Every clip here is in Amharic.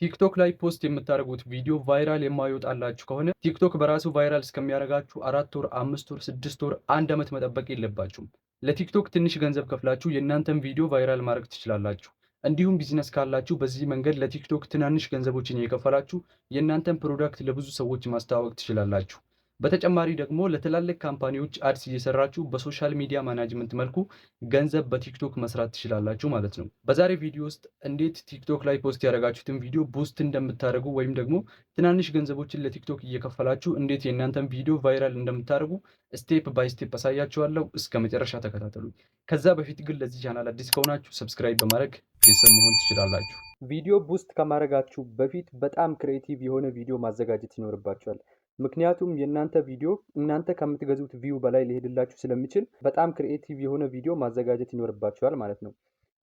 ቲክቶክ ላይ post የምታደርጉት ቪዲዮ viral የማይወጣላችሁ ከሆነ ቲክቶክ በራሱ viral እስከሚያደርጋችሁ 4 ወር፣ 5 ወር፣ 6 ወር፣ አንድ ዓመት መጠበቅ የለባችሁም። ለቲክቶክ ትንሽ ገንዘብ ከፍላችሁ የእናንተን ቪዲዮ viral ማድረግ ትችላላችሁ። እንዲሁም ቢዝነስ ካላችሁ በዚህ መንገድ ለቲክቶክ ትናንሽ ገንዘቦችን እየከፈላችሁ የእናንተን product ለብዙ ሰዎች ማስተዋወቅ ትችላላችሁ። በተጨማሪ ደግሞ ለትላልቅ company ዎች ads እየሰራችሁ በ social media management መልኩ ገንዘብ በቲክቶክ መስራት ትችላላችሁ ማለት ነው። በዛሬ ቪዲዮ ውስጥ እንዴት ቲክቶክ ላይ post ያደረጋችሁትን ቪዲዮ boost እንደምታደርጉ ወይም ደግሞ ትናንሽ ገንዘቦችን ለቲክቶክ እየከፈላችሁ እንዴት የእናንተን ቪዲዮ viral እንደምታደርጉ step by step አሳያችኋለሁ። እስከ መጨረሻ ተከታተሉ። ከዛ በፊት ግን ለዚህ ቻናል አዲስ ከሆናችሁ subscribe በማድረግ ቤተሰብ መሆን ትችላላችሁ። ቪዲዮ boost ከማድረጋችሁ በፊት በጣም creative የሆነ ቪዲዮ ማዘጋጀት ይኖርባችኋል። ምክንያቱም የእናንተ ቪዲዮ እናንተ ከምትገዙት view በላይ ሊሄድላችሁ ስለሚችል በጣም creative የሆነ ቪዲዮ ማዘጋጀት ይኖርባችኋል ማለት ነው።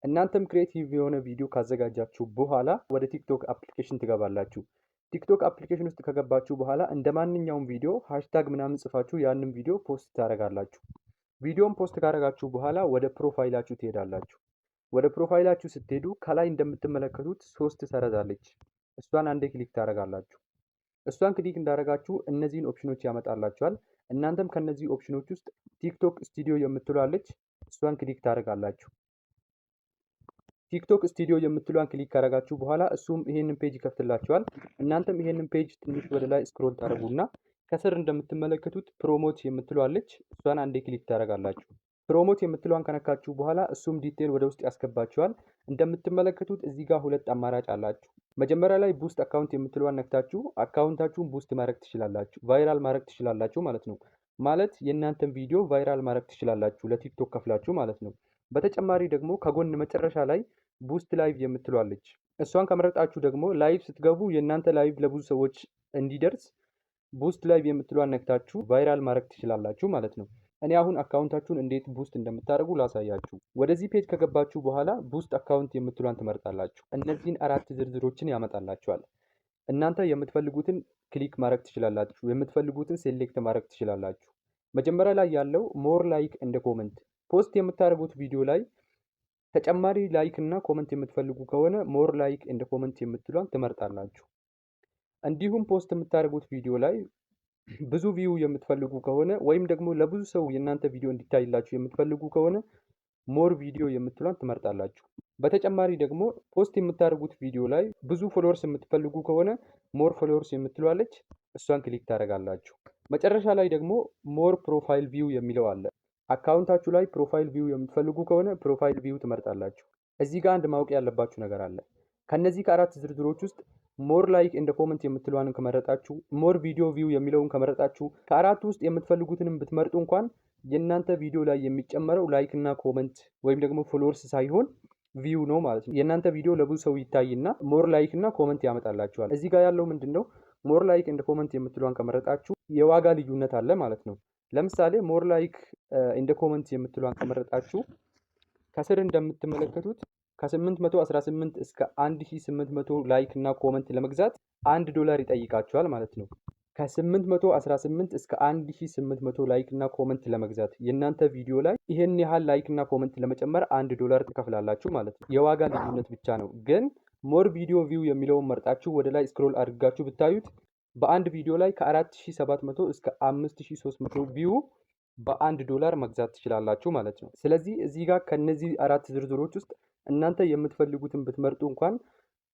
እናንተም creative የሆነ ቪዲዮ ካዘጋጃችሁ በኋላ ወደ ቲክቶክ application ትገባላችሁ። ቲክቶክ application ውስጥ ከገባችሁ በኋላ እንደ ማንኛውም ቪዲዮ hashtag ምናምን ጽፋችሁ ያንን ቪዲዮ post ታደርጋላችሁ። ቪዲዮን post ካደረጋችሁ በኋላ ወደ profile ኣችሁ ትሄዳላችሁ። ወደ profile ኣችሁ ስትሄዱ ከላይ እንደምትመለከቱት ሶስት ሰረዝ አለች። እሷን አንዴ click ታደርጋላችሁ። እሷን click እንዳደረጋችሁ እነዚህን ኦፕሽኖች ያመጣላችኋል። እናንተም ከነዚህ ኦፕሽኖች ውስጥ ቲክቶክ ስቱዲዮ የምትለዋ አለች፣ እሷን click ታደርጋላችሁ። ቲክቶክ ስቱዲዮ የምትሏን click ካደረጋችሁ በኋላ እሱም ይሄንን page ይከፍትላችኋል። እናንተም ይሄንን page ትንሽ ወደ ላይ scroll ታደርጉና ከስር እንደምትመለከቱት promote የምትለዋ አለች፣ እሷን አንዴ click ታደርጋላችሁ። Promote የምትለዋን ከነካችሁ በኋላ እሱም detail ወደ ውስጥ ያስገባችኋል። እንደምትመለከቱት እዚህ ጋር ሁለት አማራጭ አላችሁ። መጀመሪያ ላይ boost account የምትለዋን ነክታችሁ account ኣችሁን boost ማድረግ ትችላላችሁ፣ viral ማድረግ ትችላላችሁ ማለት ነው። ማለት የእናንተን ቪዲዮ viral ማድረግ ትችላላችሁ ለቲክቶክ ከፍላችሁ ማለት ነው። በተጨማሪ ደግሞ ከጎን መጨረሻ ላይ boost live የምትለዋ አለች። እሷን ከመረጣችሁ ደግሞ live ስትገቡ የእናንተ live ለብዙ ሰዎች እንዲደርስ boost live የምትለዋን ነክታችሁ viral ማድረግ ትችላላችሁ ማለት ነው። እኔ አሁን account ኣችሁን እንዴት boost እንደምታደርጉ ላሳያችሁ። ወደዚህ page ከገባችሁ በኋላ boost account የምትሏን ትመርጣላችሁ። እነዚህን አራት ዝርዝሮችን ያመጣላችኋል። እናንተ የምትፈልጉትን click ማድረግ ትችላላችሁ። የምትፈልጉትን select ማድረግ ትችላላችሁ። መጀመሪያ ላይ ያለው more like and comment፣ post የምታደርጉት ቪዲዮ ላይ ተጨማሪ like እና comment የምትፈልጉ ከሆነ more like and comment የምትሏን ትመርጣላችሁ። እንዲሁም post የምታደርጉት ቪዲዮ ላይ ብዙ view የምትፈልጉ ከሆነ ወይም ደግሞ ለብዙ ሰው የእናንተ ቪዲዮ እንዲታይላችሁ የምትፈልጉ ከሆነ more video የምትሏን ትመርጣላችሁ። በተጨማሪ ደግሞ post የምታደርጉት ቪዲዮ ላይ ብዙ followers የምትፈልጉ ከሆነ more followers የምትለዋ አለች፣ እሷን click ታደርጋላችሁ። መጨረሻ ላይ ደግሞ more profile view የሚለው አለ። Account ኣችሁ ላይ profile view የምትፈልጉ ከሆነ profile view ትመርጣላችሁ። እዚህ ጋር አንድ ማወቅ ያለባችሁ ነገር አለ። ከነዚህ ከአራት ዝርዝሮች ውስጥ more like and comment የምትለዋን ከመረጣችሁ፣ more video view የሚለውን ከመረጣችሁ፣ ከአራቱ ውስጥ የምትፈልጉትንም ብትመርጡ እንኳን የእናንተ ቪዲዮ ላይ የሚጨመረው like እና comment ወይም ደግሞ followers ሳይሆን view ነው ማለት ነው። የእናንተ ቪዲዮ ለብዙ ሰው ይታይና more like እና comment ያመጣላችኋል። እዚህ ጋር ያለው ምንድን ነው? More like and comment የምትለዋን ከመረጣችሁ የዋጋ ልዩነት አለ ማለት ነው። ለምሳሌ more like and comment የምትለዋን ከመረጣችሁ ከስር እንደምትመለከቱት ከ818 እስከ 1800 like እና comment ለመግዛት $1 ይጠይቃችኋል ማለት ነው። ከ818 እስከ 1800 like እና comment ለመግዛት፣ የእናንተ ቪዲዮ ላይ ይህን ያህል like እና comment ለመጨመር $1 ትከፍላላችሁ ማለት ነው። የዋጋ ልዩነት ብቻ ነው። ግን more video view የሚለውን መርጣችሁ ወደ ላይ scroll አድርጋችሁ ብታዩት በአንድ ቪዲዮ ላይ ከ4700 እስከ 5300 view በ$1 መግዛት ትችላላችሁ ማለት ነው። ስለዚህ እዚህ ጋር ከነዚህ አራት ዝርዝሮች ውስጥ እናንተ የምትፈልጉትን ብትመርጡ እንኳን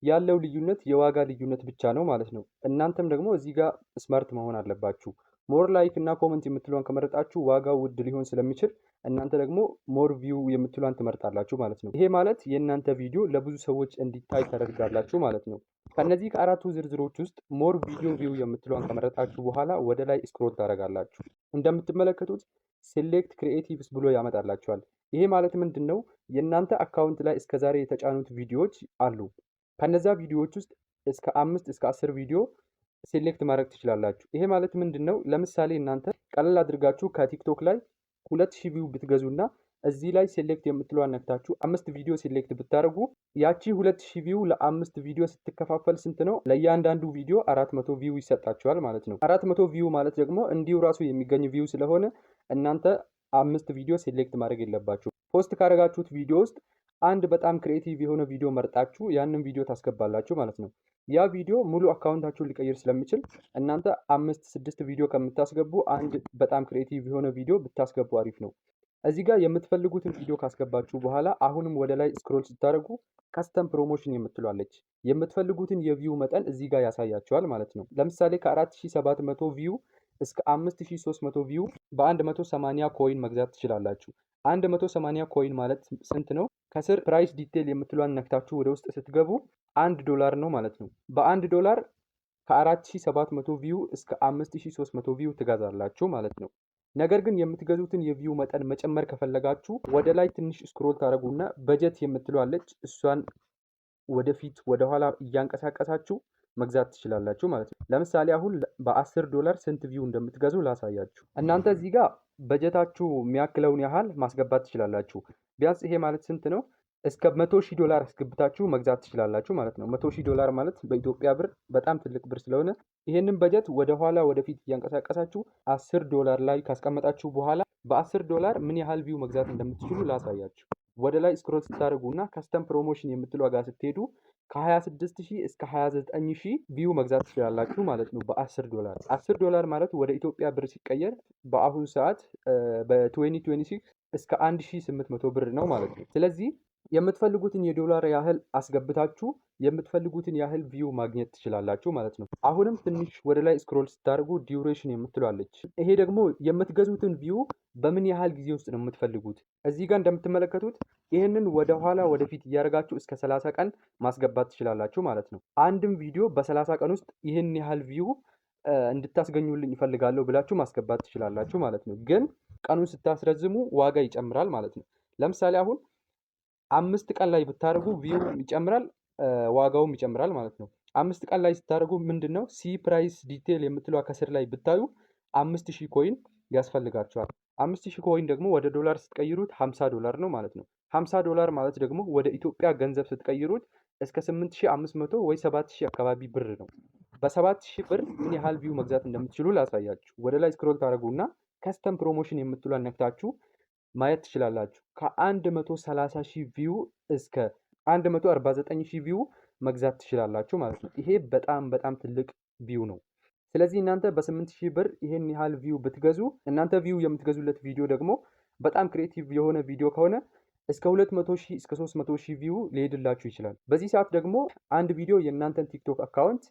ያለው ልዩነት የዋጋ ልዩነት ብቻ ነው ማለት ነው። እናንተም ደግሞ እዚህ ጋር smart መሆን አለባችሁ። More like እና comment የምትለዋን ከመረጣችሁ ዋጋው ውድ ሊሆን ስለሚችል እናንተ ደግሞ more view የምትሏን ትመርጣላችሁ ማለት ነው። ይሄ ማለት የእናንተ ቪዲዮ ለብዙ ሰዎች እንዲታይ ታደርጋላችሁ ማለት ነው። ከነዚህ ከአራቱ ዝርዝሮች ውስጥ more video view የምትሏን ከመረጣችሁ በኋላ ወደ ላይ scroll ታደርጋላችሁ። እንደምትመለከቱት select creatives ብሎ ያመጣላችኋል። ይሄ ማለት ምንድን ነው? የእናንተ account ላይ እስከዛሬ የተጫኑት ቪዲዮዎች አሉ። ከነዛ ቪዲዮዎች ውስጥ እስከ 5 እስከ 10 ቪዲዮ select ማድረግ ትችላላችሁ። ይሄ ማለት ምንድን ነው? ለምሳሌ እናንተ ቀለል አድርጋችሁ ከቲክቶክ ላይ 2000 view ብትገዙና እዚህ ላይ select የምትለዋን ነክታችሁ አምስት ቪዲዮ select ብታደርጉ ያቺ 2000 view ለአምስት ቪዲዮ ስትከፋፈል ስንት ነው? ለእያንዳንዱ ቪዲዮ 400 view ይሰጣችኋል ማለት ነው። 400 view ማለት ደግሞ እንዲሁ ራሱ የሚገኝ view ስለሆነ እናንተ አምስት ቪዲዮ select ማድረግ የለባችሁም። Post ካደረጋችሁት ቪዲዮ ውስጥ አንድ በጣም creative የሆነ ቪዲዮ መርጣችሁ ያንን ቪዲዮ ታስገባላችሁ ማለት ነው። ያ ቪዲዮ ሙሉ account ኣችሁን ሊቀይር ስለሚችል እናንተ አምስት ስድስት ቪዲዮ ከምታስገቡ አንድ በጣም creative የሆነ ቪዲዮ ብታስገቡ አሪፍ ነው። እዚህ ጋር የምትፈልጉትን ቪዲዮ ካስገባችሁ በኋላ አሁንም ወደ ላይ scroll ስታደርጉ custom promotion የምትለዋ አለች። የምትፈልጉትን የ view መጠን እዚህ ጋር ያሳያችኋል ማለት ነው። ለምሳሌ ከ4700 view እስከ 5300 view በ180 coin መግዛት ትችላላችሁ። 180 coin ማለት ስንት ነው? ከስር price detail የምትሏን ነክታችሁ ወደ ውስጥ ስትገቡ 1 ዶላር ነው ማለት ነው። በ1 ዶላር ከ4700 view እስከ 5300 view ትገዛላችሁ ማለት ነው። ነገር ግን የምትገዙትን የ view መጠን መጨመር ከፈለጋችሁ ወደ ላይ ትንሽ scroll ታደርጉና በጀት የምትለዋ አለች። እሷን ወደፊት ወደኋላ እያንቀሳቀሳችሁ መግዛት ትችላላችሁ ማለት ነው። ለምሳሌ አሁን በ10 ዶላር ስንት view እንደምትገዙ ላሳያችሁ። እናንተ እዚህ ጋር በጀታችሁ የሚያክለውን ያህል ማስገባት ትችላላችሁ። ቢያንስ ይሄ ማለት ስንት ነው? እስከ 100,000 ዶላር አስገብታችሁ መግዛት ትችላላችሁ ማለት ነው። 100,000 ዶላር ማለት በኢትዮጵያ ብር በጣም ትልቅ ብር ስለሆነ ይሄንን በጀት ወደ ኋላ ወደፊት እያንቀሳቀሳችሁ 10 ዶላር ላይ ካስቀመጣችሁ በኋላ በ10 ዶላር ምን ያህል view መግዛት እንደምትችሉ ላሳያችሁ። ወደ ላይ scroll ስታደርጉ እና custom promotion የምትለዋ ጋር ስትሄዱ ከ26,000 እስከ 29,000 view መግዛት ትችላላችሁ ማለት ነው በ10 ዶላር። 10 ዶላር ማለት ወደ ኢትዮጵያ ብር ሲቀየር በአሁኑ ሰዓት በ2026 እስከ 1800 ብር ነው ማለት ነው። ስለዚህ የምትፈልጉትን የዶላር ያህል አስገብታችሁ የምትፈልጉትን ያህል view ማግኘት ትችላላችሁ ማለት ነው። አሁንም ትንሽ ወደ ላይ scroll ስታደርጉ duration የምትለዋ አለች። ይሄ ደግሞ የምትገዙትን view በምን ያህል ጊዜ ውስጥ ነው የምትፈልጉት። እዚህ ጋር እንደምትመለከቱት ይህንን ወደ ኋላ ወደፊት እያደረጋችሁ እስከ 30 ቀን ማስገባት ትችላላችሁ ማለት ነው። አንድም ቪዲዮ በ30 ቀን ውስጥ ይህን ያህል view እንድታስገኙልኝ እፈልጋለሁ ብላችሁ ማስገባት ትችላላችሁ ማለት ነው። ግን ቀኑን ስታስረዝሙ ዋጋ ይጨምራል ማለት ነው። ለምሳሌ አሁን 5 ቀን ላይ ብታደርጉ view ይጨምራል፣ ዋጋውም ይጨምራል ማለት ነው። 5 ቀን ላይ ስታደርጉ ምንድን ነው see price detail የምትለዋ ከስር ላይ ብታዩ 5000 coin ያስፈልጋችኋል። 5000 coin ደግሞ ወደ ዶላር ስትቀይሩት 50 ዶላር ነው ማለት ነው። 50 ዶላር ማለት ደግሞ ወደ ኢትዮጵያ ገንዘብ ስትቀይሩት እስከ 8500 ወይ 7000 አካባቢ ብር ነው። በ7000 ብር ምን ያህል view መግዛት እንደምትችሉ ላሳያችሁ። ወደ ላይ scroll ታደርጉና custom promotion የምትሏን ነክታችሁ ማየት ትችላላችሁ። ከ130,000 view እስከ 149,000 view መግዛት ትችላላችሁ ማለት ነው። ይሄ በጣም በጣም ትልቅ view ነው። ስለዚህ እናንተ በ8000 ብር ይሄን ያህል view ብትገዙ፣ እናንተ view የምትገዙለት ቪዲዮ ደግሞ በጣም creative የሆነ ቪዲዮ ከሆነ እስከ 200 ሺህ፣ እስከ 300 ሺህ view ሊሄድላችሁ ይችላል። በዚህ ሰዓት ደግሞ አንድ ቪዲዮ የእናንተን ቲክቶክ account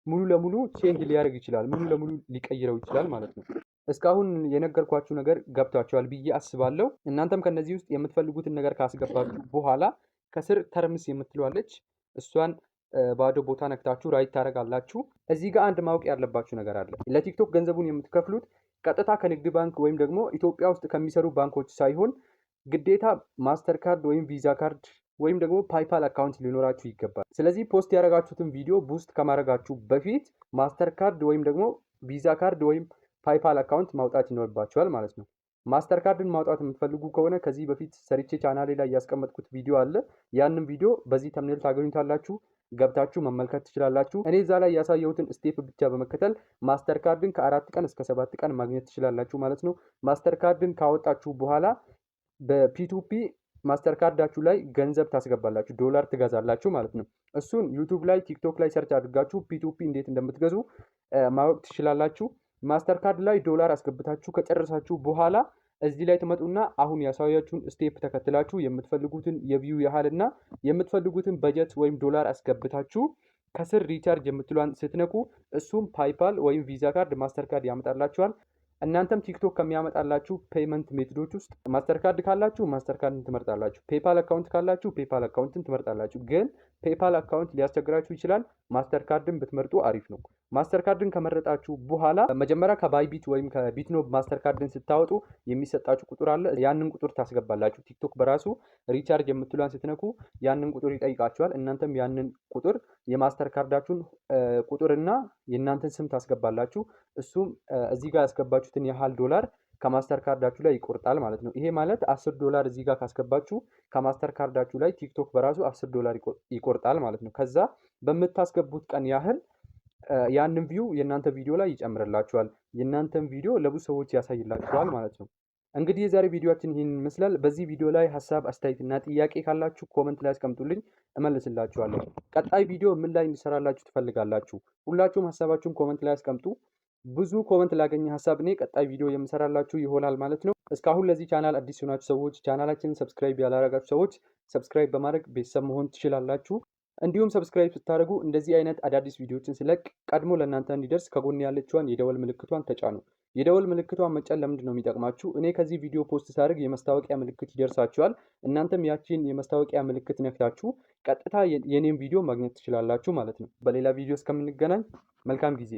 ሙሉ ለሙሉ change ሊያደርግ ይችላል፣ ሙሉ ለሙሉ ሊቀይረው ይችላል ማለት ነው። እስካሁን የነገርኳችሁ ነገር ገብቷችኋል ብዬ አስባለሁ። እናንተም ከነዚህ ውስጥ የምትፈልጉትን ነገር ካስገባችሁ በኋላ ከስር terms የምትለዋ አለች። እሷን ባዶ ቦታ ነክታችሁ right ታደርጋላችሁ። እዚህ ጋር አንድ ማወቅ ያለባችሁ ነገር አለ። ለቲክቶክ ገንዘቡን የምትከፍሉት ቀጥታ ከንግድ ባንክ ወይም ደግሞ ኢትዮጵያ ውስጥ ከሚሰሩ ባንኮች ሳይሆን ግዴታ ማስተር ካርድ ወይም ቪዛ ካርድ ወይም ደግሞ ፓይፓል account ሊኖራችሁ ይገባል። ስለዚህ post ያደረጋችሁትን ቪዲዮ boost ከማድረጋችሁ በፊት ማስተር ካርድ ወይም ደግሞ ቪዛ ካርድ ወይም ፓይፓል account ማውጣት ይኖርባችኋል ማለት ነው። ማስተር ካርድን ማውጣት የምትፈልጉ ከሆነ ከዚህ በፊት ሰርቼ ቻናሌ ላይ ያስቀመጥኩት ቪዲዮ አለ። ያንን ቪዲዮ በዚህ thumbnail ታገኙታላችሁ። ገብታችሁ መመልከት ትችላላችሁ። እኔ እዛ ላይ ያሳየሁትን step ብቻ በመከተል ማስተር ካርድን ከ4 ቀን እስከ 7 ቀን ማግኘት ትችላላችሁ ማለት ነው። ማስተር ካርድን ካወጣችሁ በኋላ በ P2P ማስተር ካርዳችሁ ላይ ገንዘብ ታስገባላችሁ፣ ዶላር ትገዛላችሁ ማለት ነው። እሱን ዩቱብ ላይ፣ ቲክቶክ ላይ search አድርጋችሁ P2P እንዴት እንደምትገዙ ማወቅ ትችላላችሁ። ማስተር ካርድ ላይ ዶላር አስገብታችሁ ከጨረሳችሁ በኋላ እዚህ ላይ ትመጡና አሁን ያሳየኋችሁን step ተከትላችሁ የምትፈልጉትን የ view ያህል እና የምትፈልጉትን በጀት ወይም ዶላር አስገብታችሁ ከስር recharge የምትሏን ስትነኩ እሱም ፓይፓል ወይም ቪዛ ካርድ፣ ማስተር ካርድ ያመጣላችኋል። እናንተም ቲክቶክ ከሚያመጣላችሁ payment method ኦች ውስጥ ማስተር ካርድ ካላችሁ ማስተር ካርድን ትመርጣላችሁ። ፔፓል account ካላችሁ ፔፓል አካውንትን ትመርጣላችሁ። ግን ፔፓል account ሊያስቸግራችሁ ይችላል። ማስተር ካርድን ብትመርጡ አሪፍ ነው። ማስተር ካርድን ከመረጣችሁ በኋላ መጀመሪያ ከባይቢት ወይም ከቢትኖብ ማስተር ካርድን ስታወጡ የሚሰጣችሁ ቁጥር አለ። ያንን ቁጥር ታስገባላችሁ። ቲክቶክ በራሱ recharge የምትሏን ስትነኩ ያንን ቁጥር ይጠይቃችኋል። እናንተም ያንን ቁጥር የማስተር ካርዳችሁን ቁጥርና የእናንተን ስም ታስገባላችሁ። እሱም እዚህ ጋር ያስገባችሁትን ያህል ዶላር ከማስተር ካርዳችሁ ላይ ይቆርጣል ማለት ነው። ይሄ ማለት 10 ዶላር እዚህ ጋር ካስገባችሁ ከማስተር ካርዳችሁ ላይ ቲክቶክ በራሱ 10 ዶላር ይቆርጣል ማለት ነው። ከዛ በምታስገቡት ቀን ያህል ያንን view የእናንተ ቪዲዮ ላይ ይጨምርላችኋል። የእናንተን ቪዲዮ ለብዙ ሰዎች ያሳይላችኋል ማለት ነው። እንግዲህ የዛሬ ቪዲዮአችን ይህን ይመስላል። በዚህ ቪዲዮ ላይ ሀሳብ፣ አስተያየት እና ጥያቄ ካላችሁ comment ላይ አስቀምጡልኝ፣ እመልስላችኋለሁ። ቀጣይ ቪዲዮ ምን ላይ እንዲሰራላችሁ ትፈልጋላችሁ? ሁላችሁም ሀሳባችሁን comment ላይ አስቀምጡ። ብዙ comment ላገኘ ሀሳብ እኔ ቀጣይ ቪዲዮ የምሰራላችሁ ይሆናል ማለት ነው። እስካሁን ለዚህ ቻናል አዲስ የሆናችሁ ሰዎች፣ ቻናላችንን subscribe ያላረጋችሁ ሰዎች subscribe በማድረግ ቤተሰብ መሆን ትችላላችሁ። እንዲሁም subscribe ስታደርጉ እንደዚህ አይነት አዳዲስ ቪዲዮዎችን ስለቅ ቀድሞ ለእናንተ እንዲደርስ ከጎን ያለችዋን የደወል ምልክቷን ተጫኑ። የደወል ምልክቷን መጫን ለምንድን ነው የሚጠቅማችሁ? እኔ ከዚህ ቪዲዮ post ሳደርግ የማስታወቂያ ምልክት ይደርሳችኋል። እናንተም ያቺን የማስታወቂያ ምልክት ነክታችሁ ቀጥታ የኔን ቪዲዮ ማግኘት ትችላላችሁ ማለት ነው። በሌላ ቪዲዮ እስከምንገናኝ መልካም ጊዜ።